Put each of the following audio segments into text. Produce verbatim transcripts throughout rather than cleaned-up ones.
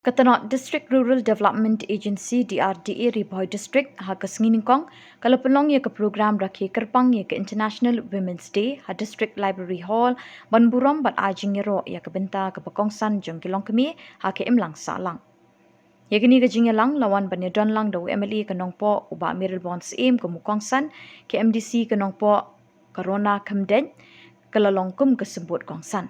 Ka tnat District Rural Development Agency, D R D A, Ri Bhoi District, ha ka sngi nyngkong ka la pynlong ïa ka program rakhe kyrpang ïa ka International Women's Day ha District Library Hall, ban burom bad ai jingïaroh ïa ka bynta kaba kongsan jong ki longkmie ha ka imlang sahlang. Ïa kane ka jingïalang la wan ban ïadon lang da u M L A ka Nongpoh, u Bah Mayralborn Syiem, kum u kongsan, ka M D C ka Nongpoh, ka Rona Khymdeit, ka la long kum ka symbud kongsan.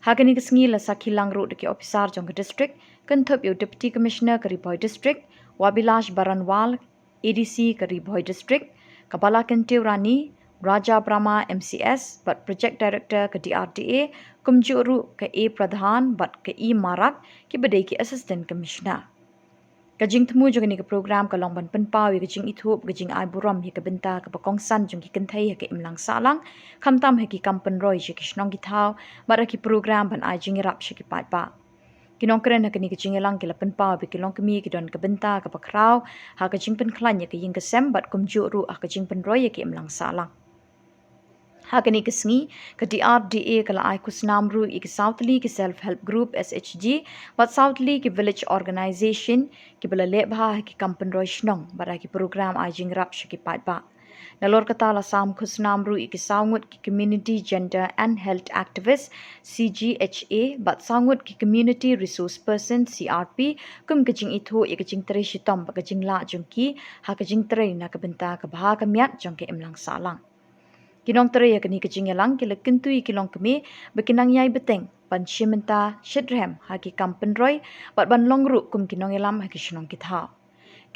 Ha kane ka sngi la sakhi lang ruh da ki ophisar jong ka district, kynthup ïa u Deputy Commissioner ka Ri Bhoi District, u Abhilash Baranwal, A D C ka Ri Bhoi District, ka Bala Kyntiew Rani, Raja Brahma M C S, bad Project Director ka D R D A, kumjuh ruh ka A Pradhan bad ka E Marak, kiba dei ki Assistant Commissioner. Ka jingthmu jong kane ka program ka long ban pynpaw ïa ka jingithuh, ka jingai burom ïa ka bynta kaba kongsan jong ki kynthei ha ka imlang sahlang, khamtam ha ki kam pynroi sha ki shnong ki thaw, bad ha ki program ban ai jingïarap sha ki paidbah. Ki nongkren ha kane ka jingïalang ki la pynpaw ba ki longkmie ki don ka bynta kaba khraw ha ka jingpynkhlaiñ ïa ka ïing ka sem bad kumjuh ruh ha ka jingpynroi ïa ka imlang sahlang. Ha kane ka sngi, ka D R D A ka la ai khusnam ruh ïa ki saw tylli ki Self Help Group, S H G, bad saw tylli ki Village Organization, kiba la leh bha ha ki kam pynroi shnong bad ha ki program ai jingïarap sha ki paidbah. Nalor kata la sam khusnam ruh ïa ki saw ngut ki Community Gender and Health Activist, C G H A, bad saw ngut ki Community Resource Person, C R P, kum ka jingithuh ïa ka jingtrei shitom bad ka jinglah jong ki ha ka jingtrei na ka bynta ka bha ka miat jong ka imlang sahlang. Ki nongtrei ha kane ka jingïalang ki la kyntu ïa ki longkmie ba kin nang ïai bteng ban shim bynta shitrhem ha ki kam pynroi bad ban long ruh kum ki nongïalam ha ki shnong ki thaw.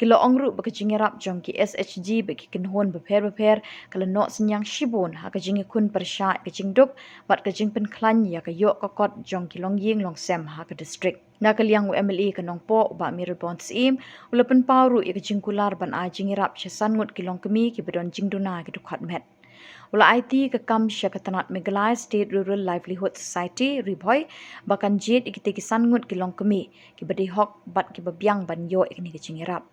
Ki la ong ruh ba ka jingïarap jong ki S H G bad ki kynhun bapher bapher ka la noh synñiang shibun ha ka jingïakhun pyrshah ïa ka jingduk bad ka jingpynkhlaiñ ïa ka ïoh ka kot jong ki longïing longsem ha ka district. Na ka liang u M L A ka Nongpoh, u Bah Mayralborn Syiem, u la pynpaw ruh ïa ka jingkular ban ai jingïarap sha san ngut ki longkmie kiba don jingduna ki dkhot met. U la aiti ka kam sha ka tnat Meghalaya State Rural Livelihood Society, Ri Bhoi, ba kan jied ïa kita ki san ngut ki longkmie kiba dei hok bad kiba biang ban ïoh ïa kane ka jingïarap.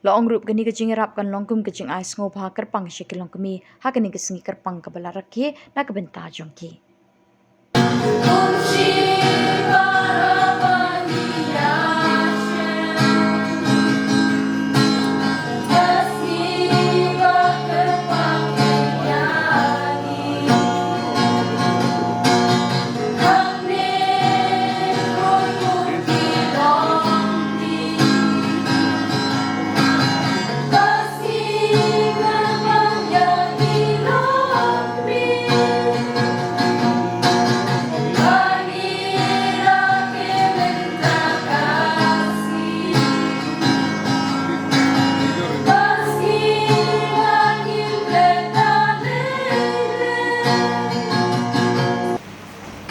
La ong ruh ba kane ka jingïarap kan long kum ka jingai sngewbha kyrpang sha ki longkmie ha kane ka sngi kyrpang kaba la rakhe na ka bynta jong ki.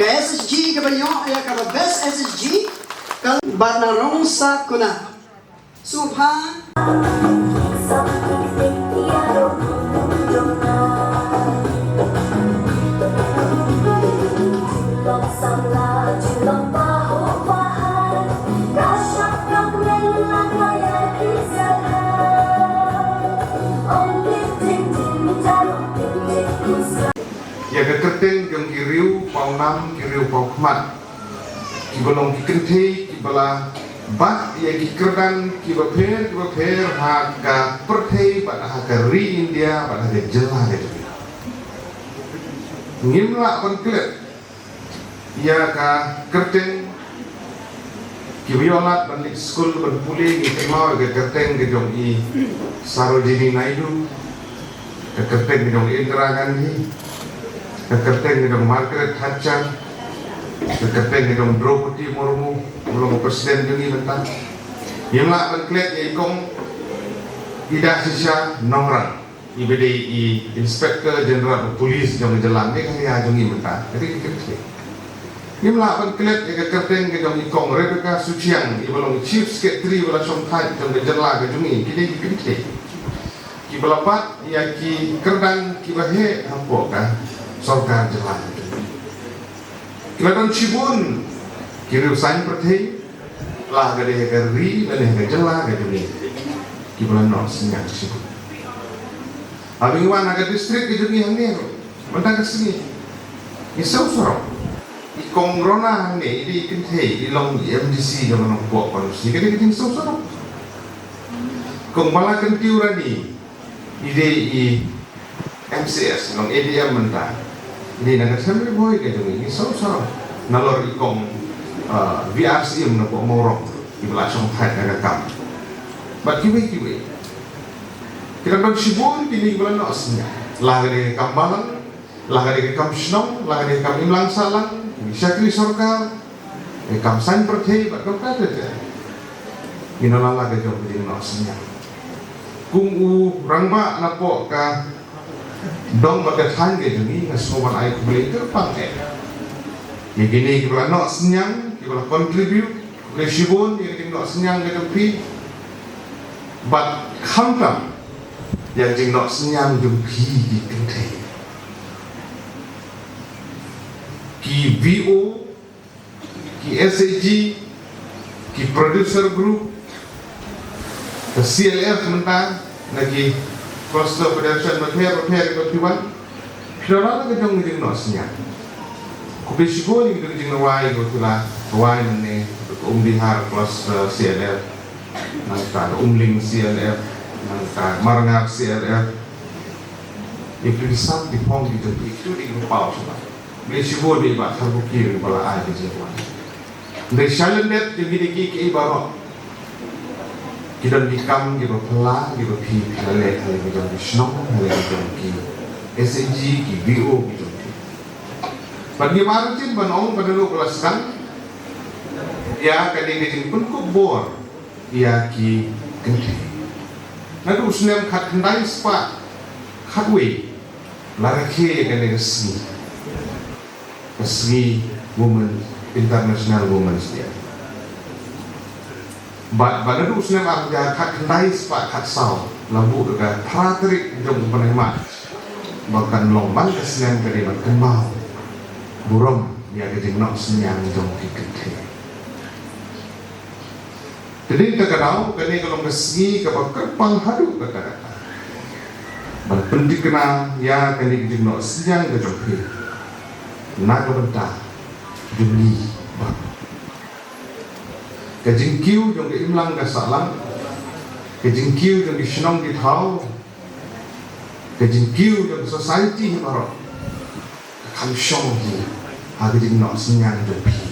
Ka S H G kaba ïoh ïa kaba best S H G ka Barnarong Sakuna. Subha. Ïa ka kyrteng jong ki riew pawnam, ki riew pawkhmat, kiba long ki kynthei kiba la bat ïa ki kyrdan kiba pher kiba pher ha ka pyrthei bad ha ka ri India bad ha ka jylla ka jong ngi. Ngim lah ban klet ïa ka kyrteng kiba ïoh lad ban leit skul ban pule, ngi kynmaw ïa ka kyrteng ka jong i Sarojini Naidu, ka kyrteng ka jong i Indira Gandhi, ka kyrteng ka jong Margaret Thatcher, ka kyrteng ka jong Draupadi Murmu, u long u president jong ngi mynta. Ngim lah ban klet ïa i kong Idashisha Nongrang, iba dei i Inspector General of Police jong ka jylla Meghalaya jong ngi mynta. Ka dei ka kyrteng. Ngim lah ban klet ïa ka kyrteng ka jong i kong Rebecca Suchiang, iba long Chief Secretary ba la shongthait jong ka jylla ka jong ngi. Ki dei ki kynthei kiba la bat ïa ki kyrdan kiba heh hapoh ka sorkar jylla ka jong ngi. Ki la don shibun ki riew saiñ pyrthei, la ka dei ha ka ri lane ha ka jylla ka jong ngi, kiba la noh synñiang shibun. Haba ngi wan ha ka district ka jong ngi hangne ruh mynta ka sngi, ngi siew sarong. I Kong Rona hangne i dei i kynthei, i long i M D C jong ka Nongpoh constituency, ka dei ka jingsngewsarong. Kong Balakyntiew Rani i dei i M C S, i long A D M mynta. I dei na ka Them Ri Bhoi ka jong ngi, i sngewsarong. Nalor i Kong, uh, V R Syiem na Nongpoh Mawrong, iba la shongthait na ka kam. Bad kiwei kiwei. Ki la don shibun kine kiba la noh synñiang. La ka dei ka kam balang, la ka dei ka kam shnong, la ka dei ka kam imlang sahlang, ki shakri sorkar, ka kam saiñ pyrthei bad kumta ter ter. Ngi nang la ka jong ka jingnoh synñiang. Kum u rangbah napoh ka dong bad ka thaiñ ka jong ngi, nga sngew ban ai khublei kyrpang eh ïa kine kiba la noh synñiang, kiba la contribute. Khublei shibun ïa ka jingnoh synñiang ka jong phi. Bad khamtam ïa ka jingnoh synñiang jong phi ki kynthei, ki V O, ki S H G, ki producer group, ka C L F mynta, na ki cluster federation bapher bapher kiba phi wan. Phi la rwai ka jong ka jingnoh synñiang. Khublei shibun ïa ka jong ka jingrwai kaba phi la rwai mynne, ka Umdihar cluster C L F, nangta ka Umling C L F, nangta Marngar C L F. Ïa phi ki sap ki phong ki jong phi, ki tu dei kiba paw shuwa. Khublei shibun ïa i Bah Tharbuki ba la ai ka jingwan. Hynrei sha lyndet jong kine kiei kiei baroh, ki don ki kam kiba phylla kiba phi, phi la leh ha la ka jong ki shnong, ha la ka jong ki S H G, ki V O ki jong phi. Bad ngim ar jin ban ong ba naduh ba la sdang ïa kane ka jingpynkup bor ïa ki kynthei, naduh u snem khatkhyndai spah khatwei la rakhe ïa kane ka sngi, ka sngi Women, International Women's Day. Bad, bad naduh u snem ar hajar khatkhyndai spah khatsaw, la buh da ka phra tarik jong u bnai March ba kan long man ka snem ka dei ban kynmaw burom ïa ka jingnoh synñiang jong ki kynthei. Te dei kata ka daw, kane ka long ka sngi kaba kyrpang haduh katta katta ban pynthikna ïa kane ka jingnoh synñiang ka jong phi na ka bynta jong ngi baroh. Ka jingkiew jong ka imlang ka sahlang, ka jingkiew jong ki shnong ki thaw, ka jingkiew jong ka society hi baroh ka kham shong hi ha ka jingnoh synñiang jong phi.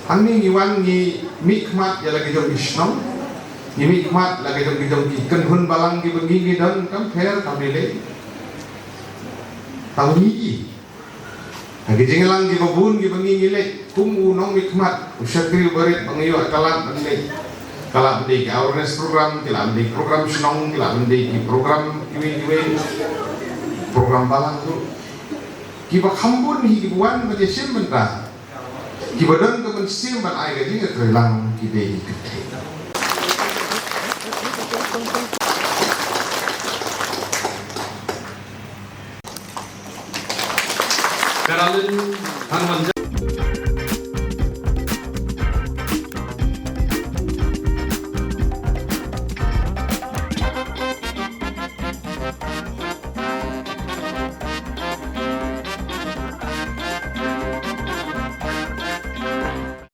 Hangne ngi wan ngi mihkhmat ïa la ki jong ki shnong, ngi mihkhmat la ki jong ki jong ki kynhun balang kiba ngi ngi don, kam pher kam lei lei. Tang ngi i ha ki jingïalang kiba bun kiba ngi ngi leit, kum u nongmihkhmat, u shakri u barit ba ngi ïoh ka lad ban leit. Ka lah ban dei ki awareness program, ki lah ban dei program shnong, ki lah ban dei ki program kiwei kiwei, program balang ruh. Kiba kham bun hi kiba wan ban ïashim bynta, kiba don ka mynsiem ban ai ka jingïatreilang ki dei ki kynthei. Carolyn Thanwanja.